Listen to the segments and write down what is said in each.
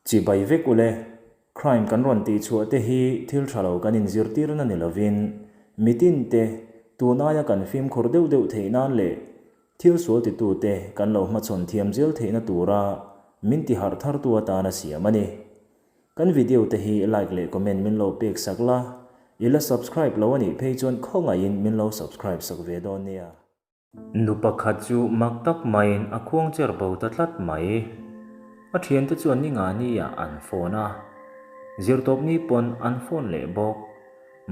Chibai vek ule, crime kan rawn tihchhuah te hi thil tha lo kan inzirtirna ni lovin mitin te tun aia kan fimkhur deuh deuh theih nan leh thil sual titute kan lo hmachhawn thiam zel theihna tura min tiharh thartu atana siam a ni. Kan video te hi like leh comment min lo pek sak la, i la subscribe lo a nih phei chuan khawngaihin min lo subscribe sak ve dawn nia. Nu pakhat chu mak tak maiin a khuang cher bo ta tlat mai. A thiante chuan ni nga ni ah an phone a, zirtawp ni pawn an phone leh bawk.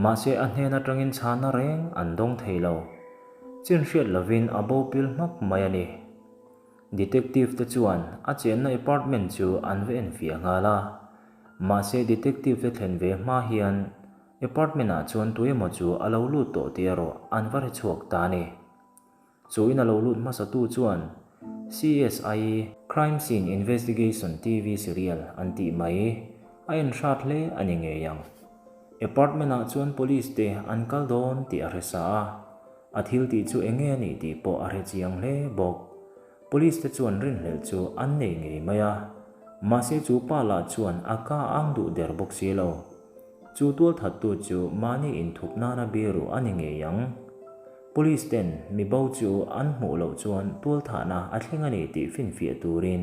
Mahse a hnen atangin chhana reng an dawng thei lo. Chin hriat lovin a bo pil hmak mai a ni. Detective te chuan a chenna apartment chu an va enfiah nghal a, mahse detective te thlen ve hma hian apartment ah chuan tuemaw chu a lo lut tawh tih erawh an va hre chhuak ta a ni. Chu in a lo lut hmasa tu chuan CSI, Crime Scene Investigation TV serial an tih mai a en hrat hle a ni ngei ang. Apartment ah chuan police te an kal dawn tih a hre sa a. A thil tih chu eng nge a nih tih pawh a hre chiang hle bawk. Police te chuan rinhlelh chu an nei ngei mai a, mahse chu pa lah chuan a ka ang duh der bawk si lo. Chu tualthattu chu mahni inthup nana biru a ni ngei ang. Police ten mi bo chu an hmuh loh chuan tualthahna a thleng a ni tih finfiah turin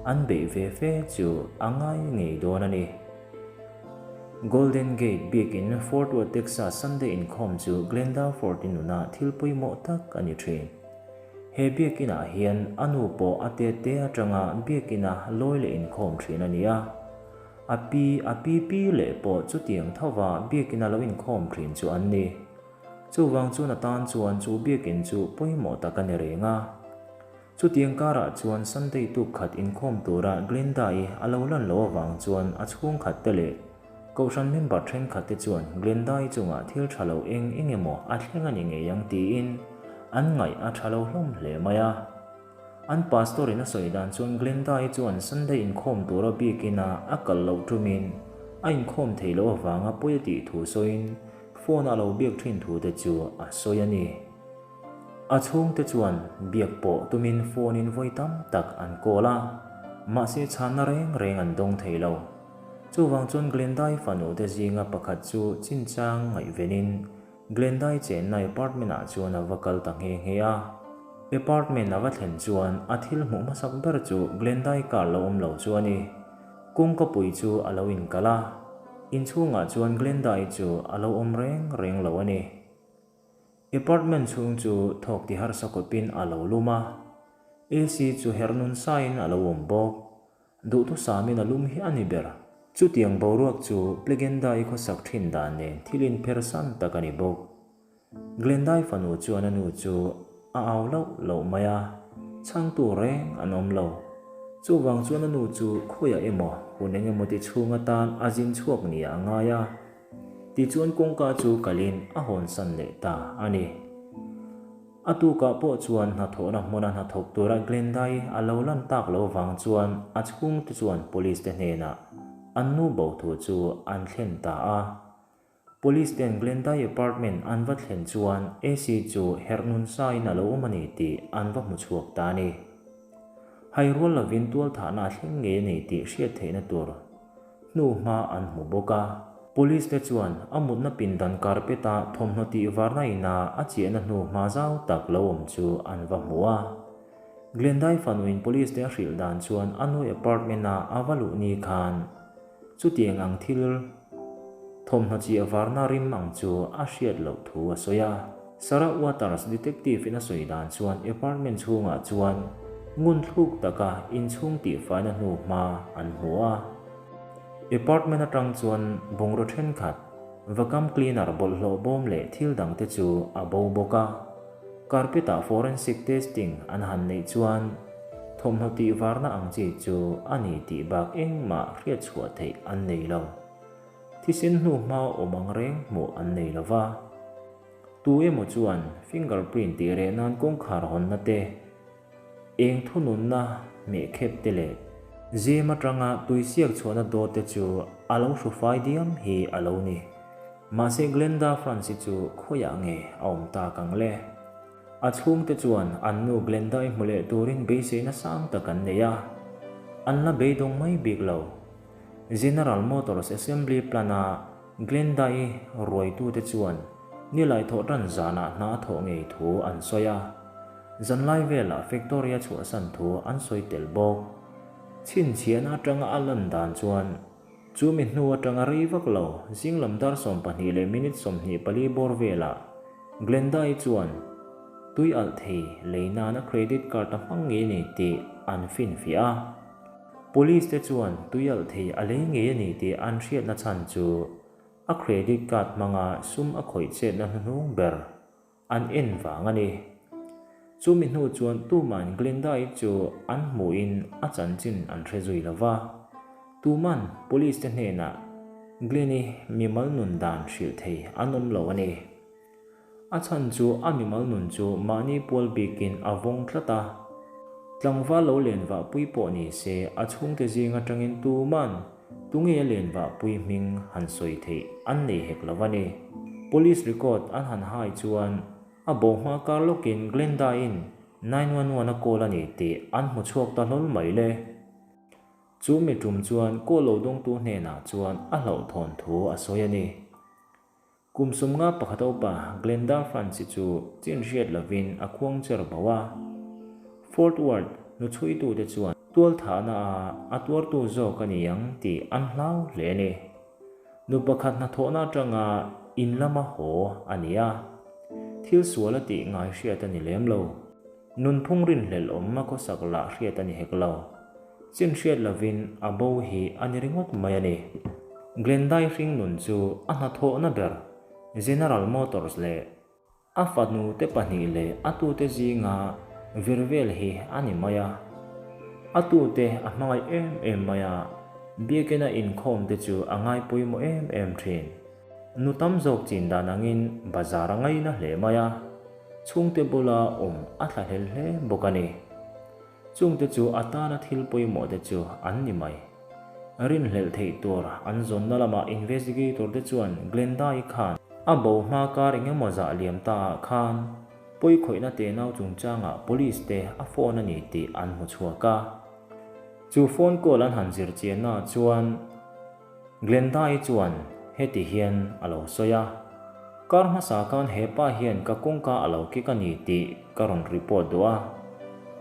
An beih ve fe chu a ngai ngei dawn a ni. Golden Gate biakin Fort Worth, Texas Sunday inkhawm chu Glenda Ford-i nuna thil pawimawh tak a ni thin. He biakinah hian a nu pawh a te te atanga biakina lawi leh inkhawm thin a ni a. A pi, a pi pi leh pawh chutiang thova biakina lo inkhawm thin chu an ni. Chuvang chuan a tan chuan chu biakin chu pawimawh tak a ni reng a. Chutiang karah chuan Sunday tuk khat inkhawm tura Glenda-i a lo lan loh avang chuan a chhungkhat te leh Kohhran member thenkhat te chuan Glenda-i chungah thil tha lo eng eng emaw a thleng a ni ngei ang tiin an ngaih a tha lo hlawm hle mai a. An pastor in a sawi dan chuan Glenda-i chuan Sunday inkhawm tura biakina a kal loh tumin a inkhawm theih loh avanga pawi a tih thu sawiin phone a lo biak thin thu te chu a sawi a ni. A chhungte chuan biak pawh tumin phone in vawi tam tak an call a, mahse chhanna reng reng an dawng thei lo. Chuvang chuan Glendai fanu te zinga pakhat chu chinchang ngaihvenin Glendai chenna apartment ah chuan a va kal ta nghe nghe a. Apartment a va thlen chuan a thil hmuh hmasak ber chu Glendai car lo awm lo chu a ni. Kawngkapui chu a lo inkalh a, inchhungah chuan Glendai chu a lo awm reng reng lo a ni. Apartment chhung chu thawk ti harsa kawpin a lo lum a, AC chu herh nun sain a lo awm bawk. Duhthusamin a lum hi a ni ber. Chutiang boruak chu Plegendai khawsak thin dan nen thil inphersan tak a ni bawk. Glendai fanu chuan a nu chu a au loh loh mai a, chhangtu reng an awm lo. Chuvang chuan a nu chu khawiah emaw hun eng emaw ti chhung atan a zin chhuak nia a ngai a. Tichuan kawngka chu kalin a hawnsan leh ta a ni. A tukah pawh chuan hnathawhna hmuna hnathawk tura Glendai a lo lan tak lo vang chuan a chhungte chuan Police te hnenah an nu bo thu chu an thlen ta a. Police ten Glendai apartment an va thlen chuan AC chu herh nun sain a lo awm a ni tih an va hmu chhuak ta a ni. Hai rual lovin tualthahna a thleng ngei a ni tih hriat theihna tur Hnu hma an hmu bawk a. Police te chuan a mutna pindan carpet a thawmhnaw tih varna ina a chiahna hnu hma zau tak lo awm chu an va hmu a. Glendai fanuin police te a hrilh dan chuan a nu apartment a a va luh ni khan chutiang ang thil thawmhnaw chiah varna rim ang chu a hriat loh thu a sawi a. Sarah Waters detective in a sawi dan chuan apartment chhungah chuan ngun thluk taka inchhung tihfaina hnu hma an hmu a. Apartment atang chuan bungraw thenkhat, vacuum cleaner bawlhhlawh bawm leh thil dang te chu a bo bawk a. Carpet ah forensic testing an han neih chuan thawmhnaw tihvarna ang chi chu a ni tih bak engmah hriatchhuah theih an nei lo. Thisen hnu hma awm ang reng hmuh an nei lo va. Tu emaw chuan fingerprint tih reh nan kawngkhar hawnna te, eng thununna hmehkhep te leh zem atanga tuisiak chhuahna dawt te chu a lo hru fai diam hi a lo ni. Mahse Glenda Franz-i chu khawiah nge a awm tak ang le? A chhungte chuan an nu Glenda-i hmu leh turin beiseina sang tak an nei a, an la beidawng mai bik lo. General Motors Assembly Plant-a Glenda-i ruaitute chuan nilai thawh tan zanah hna a thawh ngei thu an sawi a, zanlai velah factory a chhuahsan thu an sawi tel bawk. Chhinchhiahna atanga a lan dan chuan chu mi hnu atanga rei vak lo zinglam dar 12 leh minute 24 bawr velah Glenda-i chuan tui alh thei lei nan a credit card a hmang ngei a ni tih an finfiah a. Police te chuan tui alh thei a lei ngei a ni tih an hriatna chhan chu a credit card hmanga sum a khawih chetna hnuhnung ber an en vang a ni. Chumi hnu chuan tuman Glenda-i chu an hmuhin a chanchin an hre zui lo va. Tuman police te hnenah Glenn-i mimal nun dan hrilh thei an awm lo a ni. A chhan chu a mimal nun chu mahni pual bikin a vawng tlat a. Tlangval lo len vahpui pawh ni se a chhungte zing atangin tuman Tunge a len vahpui hming han sawi theih an nei hek lo a ni. Police record an han hai chuan a bo hma kar lawkin Glenda-in 911 a call a ni tih an hmu chhuak ta hlawl mai le. Chu mi tum chuan call lo dawngtu hnenah chuan a hlauhthawn thu a sawi a ni. Kum 51 a upa Glenda Franci chu chin hriat lovin a khuang cher bo a. Fort Worth hnuchhuitute chuan tualthahna a a tuartu zawk a ni ang tih an hlau hle a ni. Nu pakhat hnathawhna atanga in lama haw a ni a, thil sual a tih ngai hriat a ni lem lo. Nunphung rinhlelh awm a khawsak lah hriat a ni hek lo. Chin hriat lovin a bo hi a ni ringawt mai a ni. Glendai hringnun chu a hnathawhna ber General Motors leh a fanu te pahnih leh a tute zinga vir vel hi a ni mai a. A tute a hmangaih em em mai a, biakina inkhawm te chu a ngai pawimawh em em thin. Nu tam zawk chin dan angin bazar a ngaina hle mai a, chhungte bula awm a thlahlel hle bawk a ni. Chungte chu a tana thil pawimawh te chu an ni mai. Rinhlelh theih tur an zawnna lamah investigator te chuan Glenda-i khan a bo hma kar engemaw zah liam ta ah khan pawikhawihna tenau chungchangah police te a phone a ni tih an hmu chhuak a. Chu phone call an han zir chianna ah chuan Glenda-i chuan heti hian a lo sawi a, Kar hmasa khan he pa hian ka kawngka a lo kik a ni tih ka rawn report duh a,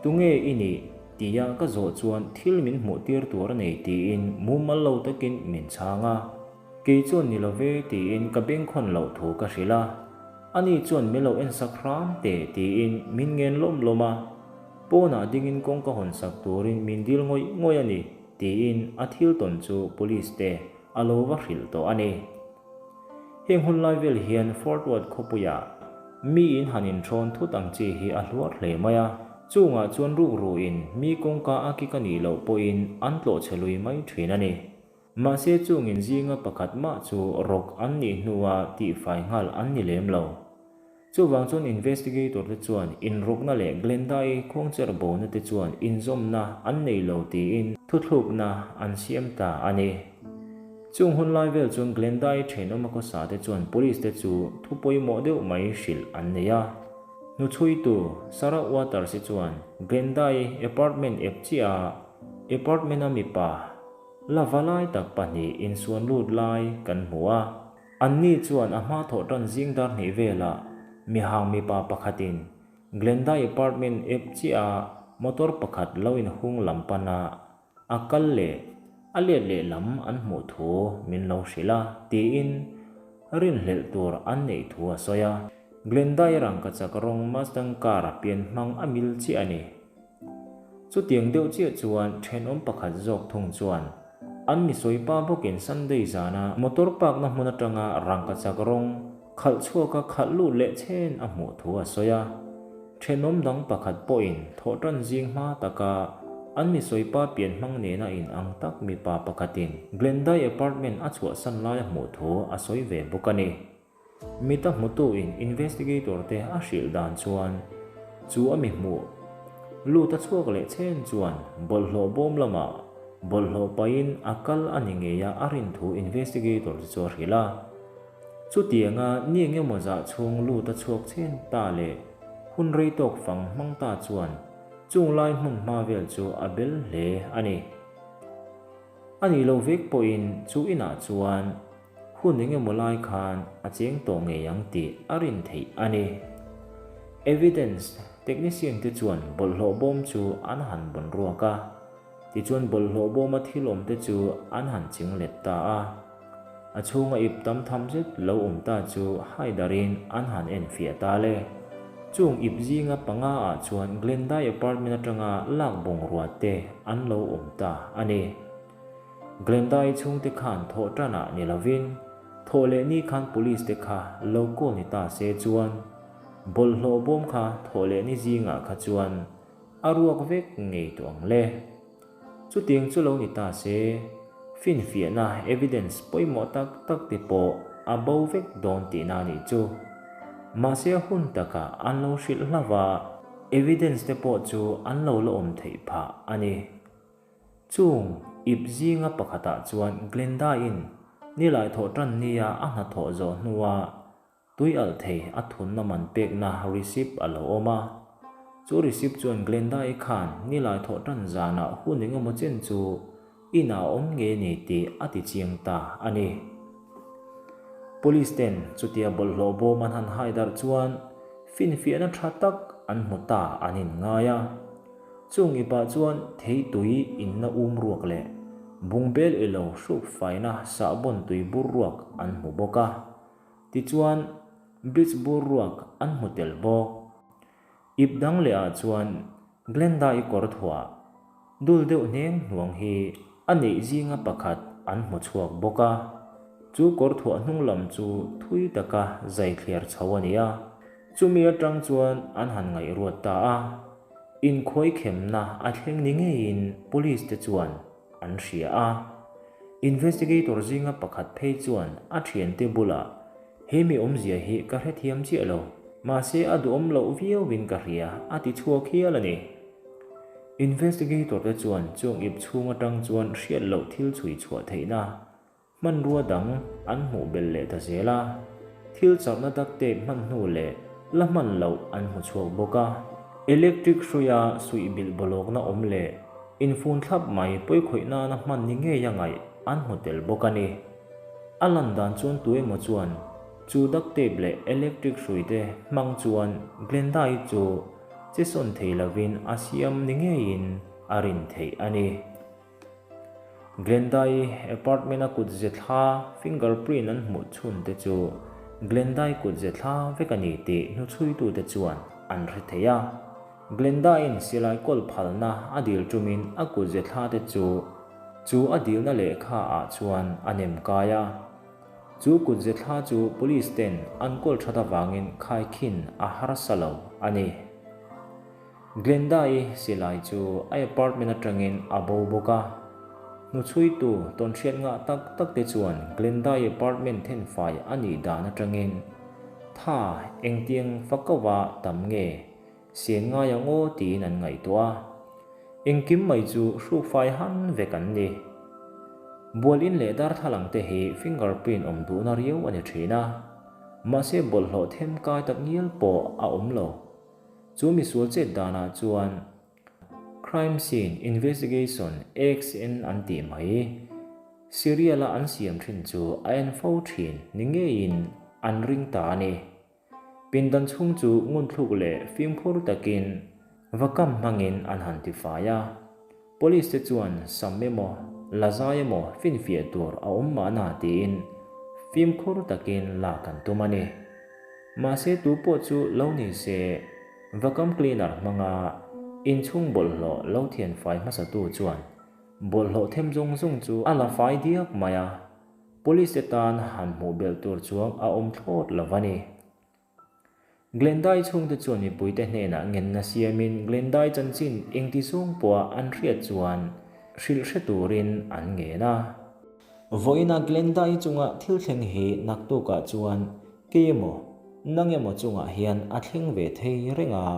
tunge i nih tia ka zawh chuan thil min hmuh tir tur a nei tiin mumal lo takin min chhang a, kei chuan ni lo ve tiin ka bengkhawn loh thu ka hrilh a, ani chuan min lo ensak hram teh tiin min ngen lawm lawm a, pawnah dingin kawngka hawnsak turin min dil ngawih ngawih a ni. Tiin a thil tawn chu police te a lo va hrilh tawh a ni. Heng hun lai vel hian Fort Worth khawpuiah mi in han inhrawn thut ang chi hi a hluar hle mai a, chungah chuan rukruin mi kawngka a kik a nih loh pawhin an tlawh chhe lui mai thin a ni. Mahse chungin zinga pakhat mah chu rawk an nih hnua tihfai nghal an ni lem lo. Chuvang chuan investigator te chuan inrawkna leh Glenda-i khuangcher bona te chuan inzawmna an nei lo tiin thuthlukna an siam ta a ni. Chung hun lai vel chuan Glenda-i thenawm a khawsa te chuan police te chu thu pawimawh deuh mai hrilh an nei a. Hnuchhuitu Sarah Waters-i chuan Glenda-i apartment ep chiah a apartment-a mipa la va lai tak pahnih insuan lut lai kan hmu a. Anni chuan a hma thawh tan zing dar hnih velah mihang mipa pakhatin Glenda apartment ep chiah a motor pakhat lo inhung lam pana a kal leh a let leh lam an hmuh thu min lo hrilh a tiin rinhlelh tur an neih thu a sawi a. Glenda-i rangkachak rawng Mustang car pian hmang a mil chiah a ni. Chutiang deuh chiah chuan thenawm pakhat zawk thung chuan an misawi pa bawkin Sunday zana motor park-na hmun atanga rangkachak rawng khalh chhuaka khalh lut leh chen a hmuh thu a sawi a. Thenawm dang pakhat pawhin thawhtan zing hma taka an misawi pa pian hmang nena in ang tak mipa pakhatin Glendai apartment a chhuahsan lai a hmuh thu a sawi ve bawk a ni. Mita hmutuin investigator te a hrilh dan chuan chu a mi hmuh lut a chhuak leh chen chuan bawlhhlawh bawm lamah bawlhhlawh pahin a kal a ni ngei a a rin thu investigator te chu a hrilh a. Chutianga ni eng emaw zah chhung lut a chhuak chen ta leh hun rei tawk fang hmang ta chuan chung lai hmun hma vel chu a bel hle a ni. A nih loh vek pawhin chu inah chuan hun eng emaw lai khan a cheng tawh ngei ang tih a rin theih a ni. Evidence technician te chuan bawlhhlawh bawm chu an han bawn ruak a, tichuan bawlhhlawh bawma thil awm te chu an han ching let ta a. A chhunga ip tam tham zet lo awm ta chu haidarin an han enfiah ta le. Chung ip zinga panga ah chuan Glendai apartment atanga lak bungrua te an lo awm ta a ni. Glendai chhungte khan thawh tanah ni lovin thawh leh ni khan police te kha lo call ni ta se chuan bawlhhlawh bawm kha thawh leh ni zingah kha chuan a ruak vek ngei tawh ang le. Chutiang chu lo ni ta se, finfiahna, evidence, pawimawh tak tak te pawh a bo vek dawn tihna a nih chu. Mahse a hun takah an lo hrilh hlauh a, evidence te pawh chu an lo la awm theih phah a ni. Chung ip zinga pakhatah chuan Glenda-in nilai thawh tan nia a hnathawh zawh hnua Tui alh thei a thunna man pekna receipt a lo awm a. Chu receipt chuan Glenda-i khan nilai thawh tan zanah hun engemaw chen chu inah a awm ngei a ni tih a ti chiang ta a ni. Police ten chutia bawlhhlawh bawm an han hai darh chuan finfiahna tha tak an hmu ta an inngai a. Chung ipah chuan thei tui inna um ruak leh bungbel ilo hruk faina sahbawn tui bur ruak an hmu bawk a. Tichuan, bridge bur ruak an hmu tel bawk. Ip dang leh ah chuan Glenda-i kawr thuah dul deuh hneng hnuang hi a neih zinga pakhat an hmu chhuak bawk a. Chu kawr thuah hnung lam chu thui taka zai thliar chho a ni a. Chumi atang chuan an han ngaihruat ta a. Inkhuaikhemna a thleng ni ngeiin police te chuan an hria a. Investigator zinga pakhat phei chuan a thiante bulah, He mi awmzia hi ka hrethiam chiah lo, mahse a duhawm loh viauin ka hria, a ti chhuak hial a ni. Investigator te chuan chung ip chhung atang chuan hriat loh thil chhui chhuah theihna Hmanrua dang an hmuh belh leh ta zel a, thil chakna duct tape hman hnu leh la hman loh an hmu chhuak bawk a. Electric hruia suih bilh bawlawkna awm leh infun thlap mai pawikhawih nana hman ni ngeia ngaih an hmu tel bawk a ni. A lan dan chuan tu emaw chuan chu duct tape leh electric hrui te hmang chuan Glenda-i chu che sawn thei lovin a siam ni ngeiin a rin theih a ni. Glendai apartment-a kut ze thla fingerprint an hmuh chhun te chu Glendai kut ze thla vek a ni tih hnuchhuitute chuan an hre thei a. Glendai'n silai kawl phalna a dil ṭumin a kut ze thla te chu chu a dilna lehkha ah chuan a nem kai a. Chu kut ze thla chu police ten an kawl ṭhat avangin khaikhin a harsa lo a ni. Glenda-i silai chu a apartment atangin a bo bawk a. Hnuchhuitu tawnhriat ngah tak tak te chuan Glenda-i apartment thenfai a nih dan atangin tha engtiang fakauva tam nge sen ngai ang aw tiin an ngaihtuah a. Engkim mai chu hrukfai han vek an ni. Bual in leh darthlalang te hi fingerprint awm duhna riau a ni thin a, mahse bawlhhlawh them kai tak ngial pawh a awm lo. Chu misual chet danah chuan Crime Scene Investigation AXN an tih mai, Serial-a an siam thin chu a en fo thin ni ngeiin an ring ta a ni. Pindan chhung chu ngunthluk leh fimkhur takin vakam hmangin an han tifai a. Police te chuan sam emaw, la zai emaw finfiah tur a awm mahna tiin fimkhur takin lak an tum a ni. Mahse tu pawh chu lo ni se, vacuum cleaner hmanga inchhung bawlhhlawh lo thianfai hmasatu chuan bawlhhlawh them zawng zawng chu a la fai diak mai a, police te tan han hmuh belh tur chuang a awm thlawt lo va ni. Glendai chhungte chuan mipuite hnenah ngenna siamin Glendai chanchin engti zawng pawha an hriat chuan hrilh hre turin an ngen a. Vawiina Glendai chunga thil thleng hi naktukah chuan kei emaw, nang emaw chungah hian a thleng ve thei reng a,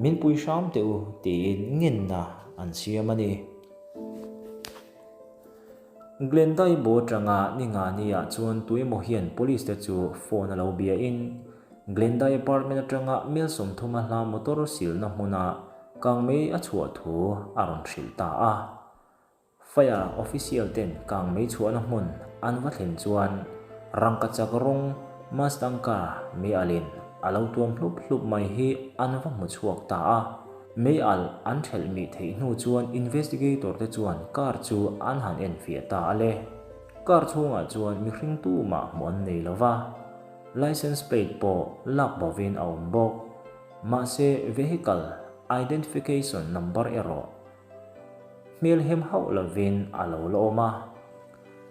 min pui hram teh u tiin ngenna an siam a ni. Glendai bo atanga ni nga ni ah chuan tuemaw hian police te chu phone a lo bia in Glendai apartment atanga mel 30 a hla motor silna hmuna kangmei a chhuah thu a rawn hrilh ta a. Fire official ten kang mei chhuahna hmun an va thlen chuan rangkachak rawng Mustang car mei alhin a lo tuam hlup hlup mai hi an va hmu chhuak ta a. Mei alh an thelh mih theih hnu chuan investigator te chuan car chu an han enfiah ta a le. Car chhungah chuan mihring tumah hmuh an nei lo va, license plate pawh lak bovin a awm bawk. Mahse vehicle identification number erawh Hmelhem hauh lovin a lo la awm a.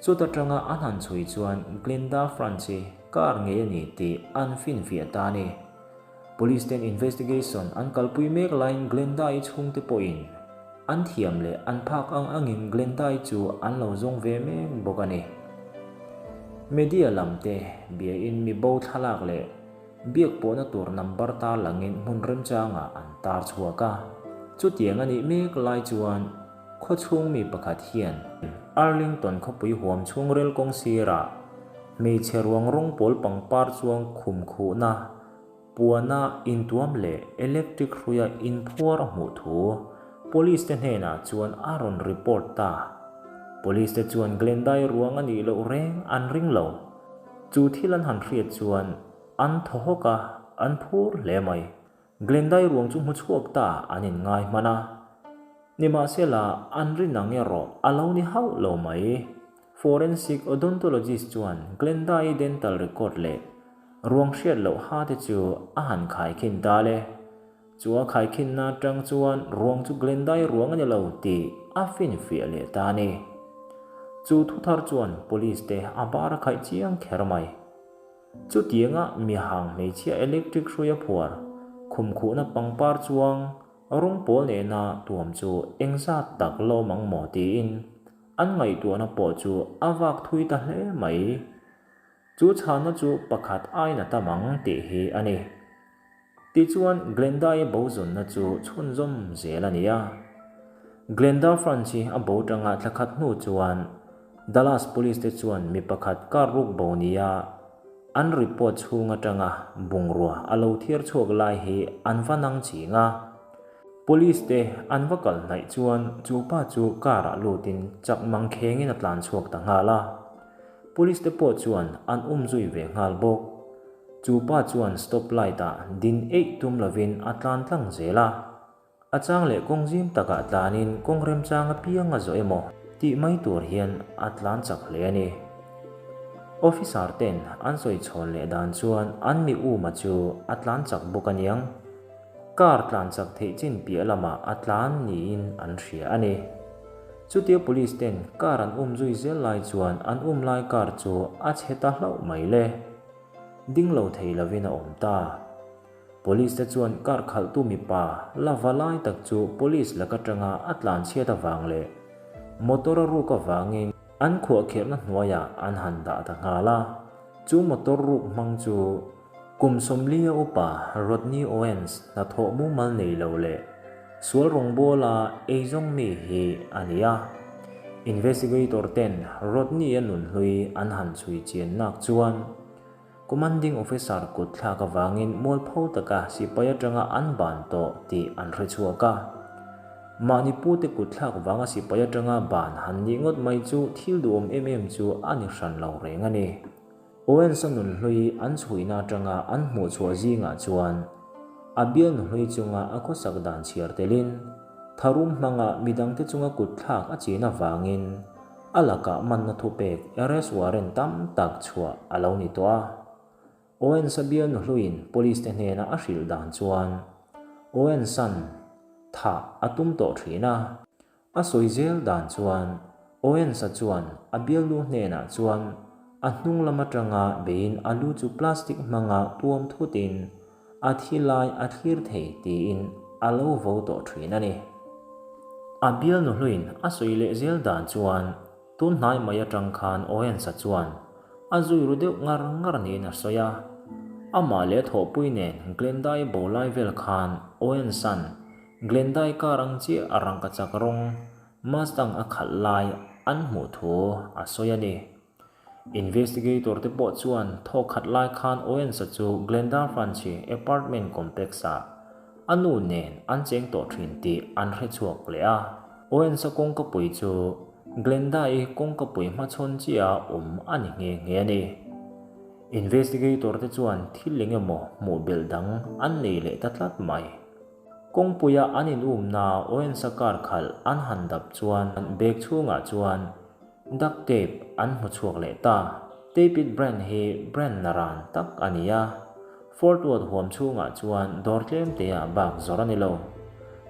Chuta tanga an han chhui chuan Glenda Franz hi car ngei a ni tih an finfiah ta a ni. Police ten investigation an kalpui mek laiin Glenda-i chhungte pawhin an thiam leh an phak ang angin Glenda-i chu an lo zawng ve mek bawk a ni. Media lam te biain mi bo thlalak leh Biak pawhna tur number tar langin hmun remchangah an tar chhuak a. Chutiang a nih mek lai chuan khawchhung mi pakhat hian Arlington khawpui huam chhung rel kawng sirah hmeichhe ruang rawng pawl pangpar chuang khum khuhna, puana intuam leh electric hruia inphuar a hmuh thu Police te hnenah chuan a rawn report ta. Police te chuan Glendai ruang a nih loh reng an ring lo. Chu thil an han hriat chuan an thaw hawk a, an phur hle mai. Glendai ruang chu hmu chhuak ta an inngai hman a. Nimahsela, an rin ang erawh a lo ni hauh lo mai. Forensic odontologist chuan Glendai dental record leh ruang hriat loh ha te chu a han khaikhin ta le. Chu a khaikhinna atang chuan ruang chu Glendai ruang a ni lo tih a finfiah leh ta a ni. Chu thuthar chuan police te a bar a khaih chiang kher mai. Chutianga mihang hmeichhia electric hruia phuar, khumkhuhna pangpar chuang rawng pawl nena tuam chu engzat tak lawm ang maw tiin an ngaihtuahna pawh chu a vak thui ta hle mai. Chu chhanna chu pakhat aiin a tam ang tih hi a ni. Tichuan, Glenda-i bo zawnna chu chhunzawm zel a ni a. Glenda Franz hi a bo tanga thla khat hnu chuan Dallas Police te chuan mi pakhat car ruk bo nia an report chhung atanga bungrua a lo thiar chhuak lai hi an va nang ching a. Police te an va kal hnaih chuan chu pa chu car ah lutin chak mangkhengin a tlan chhuak ta nghal a. Police te pawh chuan an um zui ve nghal bawk. Chu pa chuan stop light ah din eih tum lovin a tlan tlang zel a. A chang leh kawng zim takah tlanin kawng remchang apiang a zawh emaw tih mai tur hian a tlan chak hle a ni. Officer ten an sawi chhawn leh dan chuan an mi uma chu a tlan chak bawk aniang. Car tlan chak theih chin piah lamah a tlan niin an hria a ni. Chutia police ten car an um zui zel lai chuan an um lai car chu a chhe ta hlauh mai le. Ding lo thei lovin a awm ta. Police te chuan car khalhtu mipa la va lai tak chu police lak atanga a tlan chhiat avang leh motor a ruk avangin an khuahkhirhna hnuaiah an han dah ta nghal a. Chu motor ruk hmang chu Kum sawmlia upa Rodney Owens hnathawh mumal nei lo leh sual rawngbawla eizawng mi hi a ni a. Investigator ten Rodney-a nunhlui an han chhui chian nak chuan Commanding Officer kut thlak avangin mualpho taka sipai atanga an ban tawh tih an hre chhuak a. Mahni pute kut thlak vanga sipai atanga ban han nih ngawt mai chu thil duhawm em em chu a ni hran lo reng a ni. Owens-a nunhlui an chhuihna atanga an hmuhchhuah zingah chuan a bial nunhlui chunga a khawsak dan chhiar telin tharum hmanga midangte chunga kutthlak a chin avangin a lakah manna thupek arrest warrant tam tak chhuah a lo ni tawh a. Owens-a bial nuhluiin police te hnena a hrilh dan chuan Owens-a'n thah a tum tawh thin a. A sawi zel dan chuan Owens-a chuan a bialnu hnenah chuan a hnung lam atanga beiin a lu chu plastic hmanga tuam thutin a thi lai a thlir thei tiin a lo vo tawh thin a ni. A bialnu hluin a sawi leh zel dan chuan tun hnai mai atang khan Owens-a chuan a zui ru deuh ngar ngar niin a sawi a. Amah leh thawhpui nen Glendai bo lai vel khan Owens-a'n Glendai car ang chiah a rangkachak rawng Mustang a khalh lai an hmuh thu a sawi a ni. Investigator te pawh chuan thawk khat lai khan Owens-a chu Glenda Franchi apartment complex-ah a nu nen an cheng tawh thin tih an hre chhuak leh a. Owens-a kawngkapui chu. Glenda-i kawngkapui hmachhawn chiah a awm a ni nghe nghe a ni. Investigator te chuan thil eng emaw hmuh belh dang an nei leh ta tlat mai. Kawngpuia an in umna Owens-a car khalh an han dap chuan bag chhungah chuan duct tape an hmu chhuak leh ta. Tape it brand hi brand naran tak a ni a, Fort Worth huam chhungah chuan dawr tlem te ah bak zawrh a ni lo.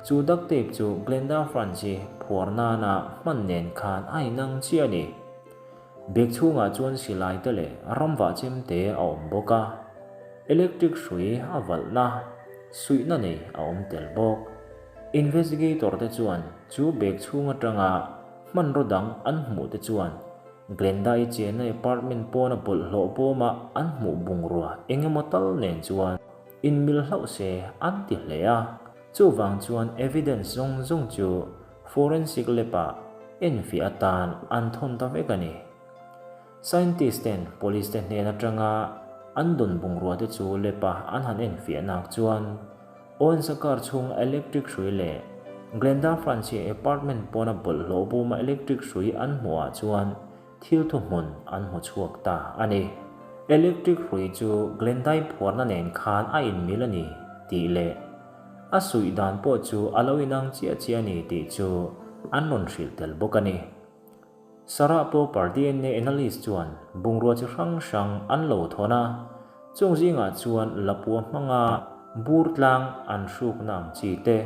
Chu duct tape chu Glenda Franz-i phuar nana hman nen khan a inang chiah a ni. Bag chhungah chuan silai te leh ramvah chem te a awm bawk a, electric hrui a valhna, suihna nei a awm tel bawk. Investigator te chuan chu bag chhung atanga hmanraw dang an hmuh te chuan Glenda-i chenna apartment pawna bawlhhlawh bawma an hmuh bungrua eng emaw tal nen chuan inmil hlauh se an ti hle a, chuvang chuan evidence zawng zawng chu Forensic lab-ah enfiah atan an thawn ta vek a ni. Scientist ten police te hnen atanga an dawn bungrua te chu lab-a an han enfiah nak chuan Owens-a car chhung electric hrui leh Glenda Francie apartment pawna bawlhhlawh buma electric hrui an hmuhah chuan thil thuhmun an hmu chhuak ta a ni. Electric hrui chu Glendai phuarna nen khan a inmil a ni tih leh a suih dan pawh chu a lo inang chiah chiah a ni tih chu an rawn hrilh tel bawk a ni. Sarah Popper dna analyst chuan bungrua chi hrang hrang an lo thawn a, chung zingah chuan lapua hmanga bur tlang an hrukna ang chi te,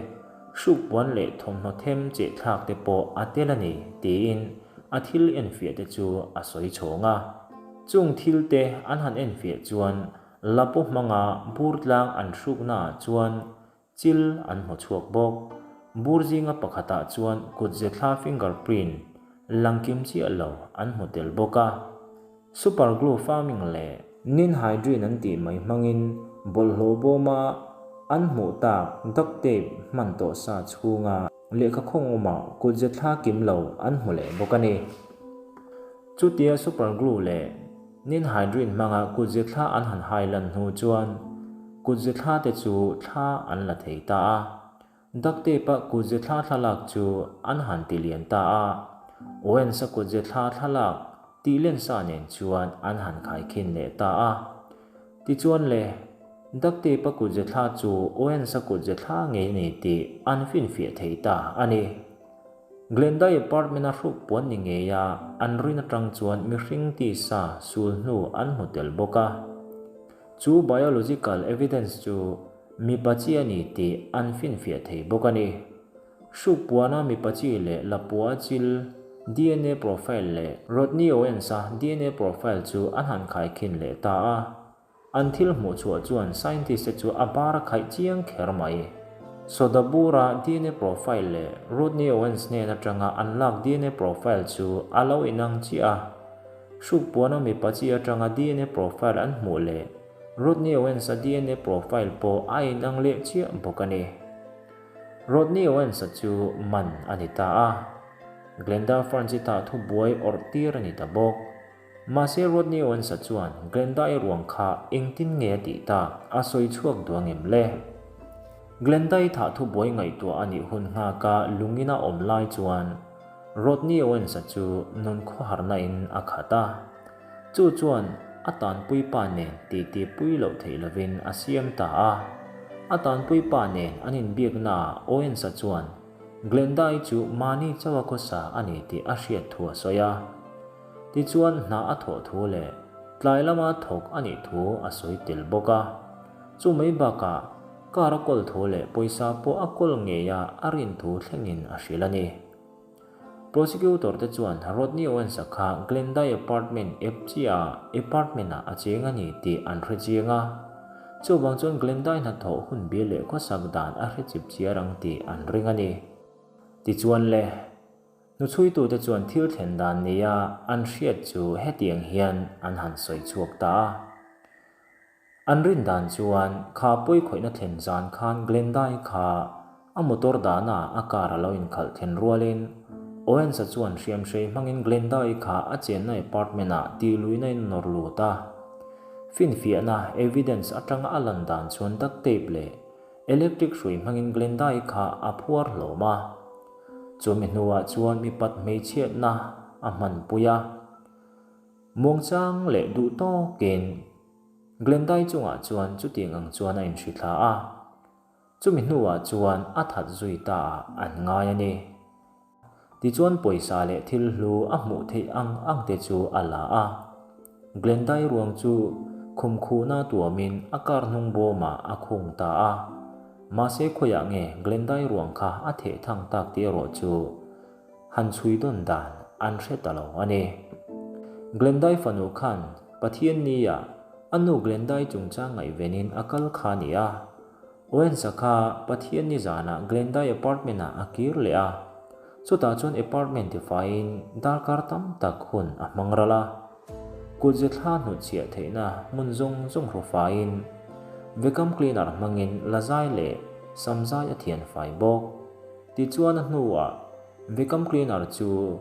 hrukpuan leh thawmhnaw them chehthlak te pawh a tel a ni tiin a thil enfiah te chu a sawi chhawng a. Chung thil te an han enfiah chuan Lapu hmanga bur tlang an hruknaah chuan chil an hmu chhuak bawk. Bur zinga pakhatah chuan kutze thla finger print lang kim chiah lo an hmu tel bawk a. Super glue farming leh ninhydrin an tih mai hmangin bawlhhlawh bawma an hmuh tak duct tape hman tawh sa chhunga lehkha khawng awmah kutze thla kim lo an hmu leh bawk a ni. Chutia super glue leh ninhydrin hmanga kutze thla an han hai lan hnu chuan kutze thla te chu thla an la thei ta a. Duct tape-a kutze thla thlalak chu an han ti lian ta a, Owens-a kutze thla thlalak tih len sa nen chuan an han khaikhin leh ta a. Tichuan le, duct tape-a kutze thla chu Owens-a kutze thla ngei a ni tih an finfiah thei ta a ni. Glendai apartment-a hruk puan ni ngei a, an rin atang chuan mihring tisa sul hnu an hmu tel bawk a. Chu biological evidence chu mipa chi a ni tih an finfiah thei bawk a ni. Hruk puana mipa chi leh lapua chil dna profile leh Rodney Owens-a dna profile chu an han khaikhin leh ta a. An thil hmuh chhuah chuan scientist te chu a bar a khaih chiang kher mai. Soda bura dna profile leh Rodney Owens hnen atanga an lak dna profile chu a lo inang chiah a. Hruk puana mipa chi atanga dna profile an hmuh leh Rodney Owens-a dna profile pawh a inang leh chiah bawk a ni. Rodney Owens-a chu man a ni ta a. Glenda Franz-i tah thubuai awrh tir a ni ta bawk. Mahse Rodney Owens-a chuan Glenda-i ruang kha engtin nge a tih tak a sawi chhuak duh angem le? Glenda-i thah thubuai ngaihtuah a nih hun nghaka lungin a awm lai chuan Rodney Owens-a chu nun khawharna in a khat a. Chu chuan a tanpui pa nen titi pui loh theih lovin a siam ta a. A tanpui pa nen an inbiaknaah Owens-a chuan Glenda-i chu mahni chauha khawsa a ni tih a hriat thu a sawi a. Tichuan hna a thawh thu leh tlai lama thawk a nih thu a sawi tel bawk a. Chu mai bakah car a kawl thu leh pawisa pawh a kawl ngei a a rin thu thlengin a hrilh a ni. Prosecutor te chuan Rodney Owens-a kha Glendai apartment ep chiah ah apartment ah a cheng a ni tih an hre chiang a. Chuvang chuan Glendai hnathawh hun bil leh khawsak dan a hre chip chiar ang tih an ring a ni. Tichuan le. Hnuchhuitute chuan thil thlen dan nia an hriat chu hetiang hian an han sawi chhuak ta a. An rin dan chuan kha pawi khawihna thlen zan khan Glendai kha a motor dahna a car a lo inkhalh thlen rualin Owens-a chuan hriamhrei hmangin Glendai kha a chenna apartment-ah tihluihna in a nawr lut a. Finfiahna, evidence, atanga a lan dan chuan duct tape leh electric hrui hmangin Glendai kha a phuar hlawm a. Chumi hnuah chuan mipat hmeichhiatna a hmanpui a. Muangchang leh duh tawkin Glendai chungah chuan chutiang ang chuan a inhrithla a. Chumi hnuah chuan a that zui ta ah an ngai a ni. Tichuan pawisa leh thil hlu a hmuh theih ang ang te chu a la a. Glendai ruang chu khum khuhna tuamin a car hnung bawmah a khung ta a. Mahse khawiah nge Glendai ruang kha a theh thang tak tih erawh chu han chhui dawn dan an hre ta lo a ni. Glendai fanu khan Pathiannia a nu Glendai chungchang ngaihvenin a kal kha a ni a. Owens-a kha Pathianni zanah Glendai apartment-ah a kir leh a. Chutah chuan apartment tifaiin darkar tam tak hun a hmang ral a. Kutze thla hnutchhiah theihna hmun zawng zawng hrawfaiin vacuum cleaner hmangin lazai leh samzai a thianfai bawk. Tichuan a hnuah vacuum cleaner chu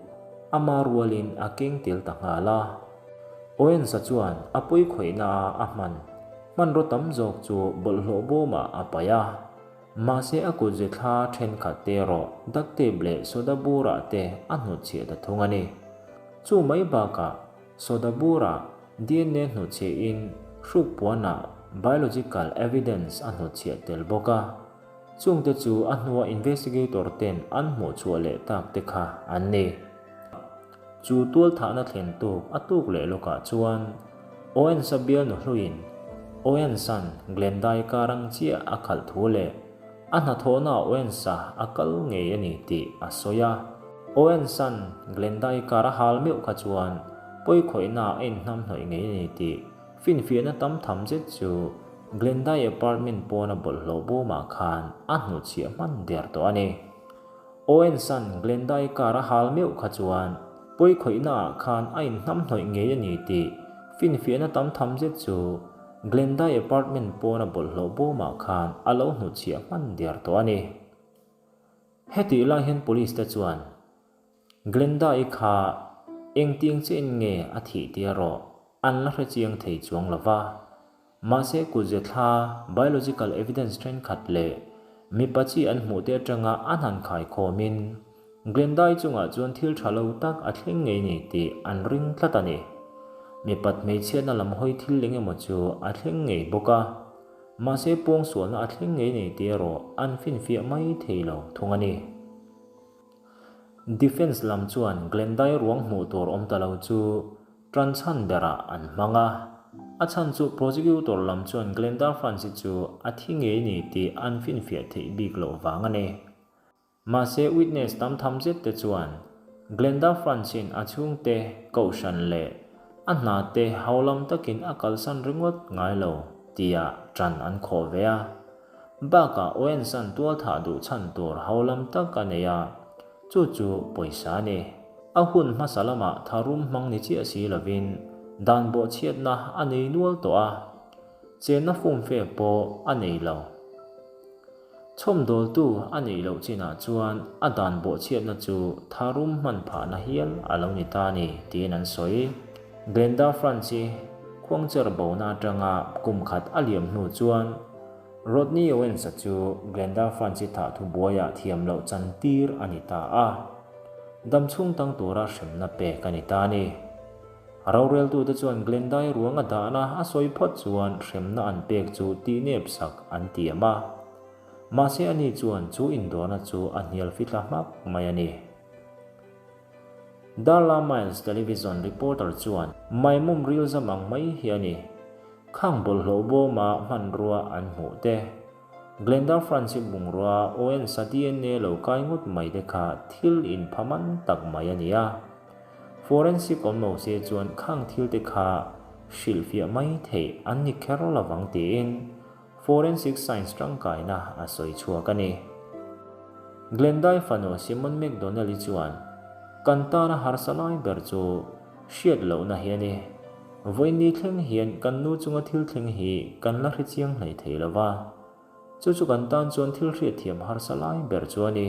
ama rualin a keng tel ta nghal a. Owens-a chuan a pawi khawihna a a hman hmanraw tam zawk chu bawlhhlawh bawmah a paih a. Mahse a kutze thla thenkhat te erawh duct tape leh soda burah te a hnutchhiah ta thung a ni. Chu mai bakah soda burah DNA hnutchhiahin hruk puanah biological evidence a hnutchhiah tel bawk a. Chungte chu a hnua investigator ten an hmuh chhuah leh tak te kha an ni. Chu tualthahna thlen tuk a tuk leh lawkah chuan Owens-a bialnu hluiin Owens-a'n Glendai car ang chiah a khalh thu leh a hnathawhnaah Owens-a a kal ngei a ni tih a sawi a. Owens-a'n Glendai car a hal meuh kha chuan pawikhawihnaah a inhnamhnawih ngei a ni tih Finfiahna tam tham zet chu Glendai apartment pawna bawlhhlawh bawmah khan a hnutchhiah hman der tawh a ni. Owens-a'n Glendai car a hal meuh kha chuan pawikhawihnaah khan a inhnamhnawih ngei a ni tih finfiahna tam tham zet chu Glendai apartment pawna bawlhhlawh bawmah khan a lo hnutchhiah hman der tawh a ni. Hetih lai hian police te chuan Glenda-i kha engtiang chiahin nge a thih tia rawh an la hre chiang thei chuang lo va. Mahse kutze thla, biological evidence thenkhat leh mipa chi an hmuh te atanga an han khaikhawmin Glenda-i chungah chuan thil tha lo tak a thleng ngei ni tih an ring tlat a ni. Mipat hmeichhiatna lam hawi thil eng emaw chu a thleng ngei bawk a. Mahse pawngsualna a thleng ngei nei tih erawh an finfiah mai thei lo thung a ni. Defence lam chuan Glendai ruang hmuh tur awm ta lo chu tan chhan berah an hmang a. A chhan chu prosecutor lam chuan Glenda Franci chu a thi ngei ni tih an finfiah theih bik loh vang a ni. Mahse witness tam tham zet te chuan Glenda Franci-in a chhungte kohhran leh a hna te haulam takin a kalsan ringawt ngai lo tia tan an khawh ve a. Bakah Owensan tualthah duh chhan tur haulam tak a nei a, chu chu pawisa a ni. A hun hmasa lamah tharum hmang ni chiah si lovin dan bawhchhiatna a nei nual tawh a, chenna fumfe pawh a nei lo. Chhawmdawltu a neih loh chinah chuan a dan bawhchhiatna chu tharum hman phahna hial a lo ni ta a ni tiin an sawi. Glenda Franci khuangcher bona atanga kum khat a liam hnu chuan Rodney Owens-a chu Glenda Franci thah thu buaiah thiam loh chan tir a ni ta a, dam chhung tang tura hremna pek a ni ta a ni. Roreltute chuan Glenda-i ruang a dahna a sawi phawt chuan hremna an pek chu tihnep sak an tiam a. Mahse ani chuan chu indawrna chu a hnial fithla hmak mai a ni. Darla Miles television reporter chuan maimawm ril zam ang mai hi a ni. Khang bawlhhlawh bawma hmanrua an hmuh te, Glenda Franci bungrua Owens-a DNA lo kai ngawt mai te kha thil inpha man tak mai a ni a. Forensic awm lo se chuan khang thil te kha hrilhfiah mai theih an ni kher lovang tiin Forensic Science tangkaina a sawi chhuak a ni. Glendai fanu Simon McDonnell-i chuan, Kan tana harsa lai ber chu hriat lohna hi a ni. Vawiin thleng hian kan nu chunga thil thleng hi kan la hre chiang hlei thei lo va. Chu chu kan tan chuan thil hriatthiam harsa lai ber chu a ni.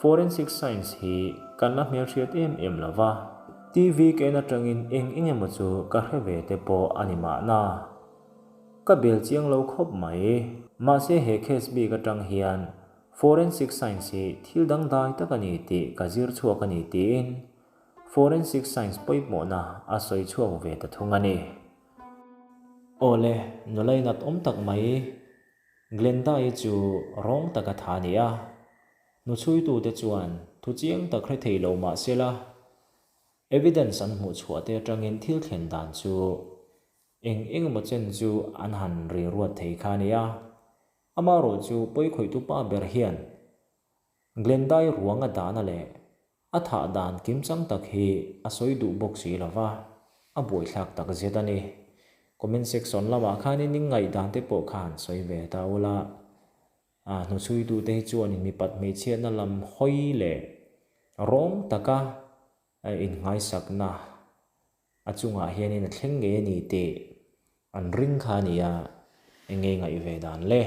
Forensic Science hi kan la hmelhriat em em lo va. TV ka en atangin eng eng emaw chu ka hre ve te pawh a ni mahna. Ka bel chiang lo khawp mai. Mahse he case bik atang hian Forensic Science hi thil dangdai tak a ni tih ka zir chhuak a ni tiin Forensic Science pawimawhna a sawi chhuak ve ta thung a ni. Awle, nula inat awm tak mai Glenda-i chu rawng taka tha a ni a, hnuchhuitute chuan thu chiang tak hre thei lo mah sela, evidence an hmuh chhuah te atangin thil thlen dan chu eng eng emaw chen chu an han ri ruat thei kha a ni a. Amaherawh chu pawikhawihtu pa ber hian Glenda-i ruang a dahna leh A thah dan kimchang tak hi a sawi duh bawk si lo va, a buaithlak tak zet a ni. Comment section lamah khanin in ngaihdan te pawh kha han sawi ve ta ula. A hnuchhuitute hi chuanin mipat hmeichhiatna lam hawi leh rawng taka innghaisakna a chungah hianin a thleng ngei a ni tih an ring kha a ni a, eng nge ngaih ve dan le?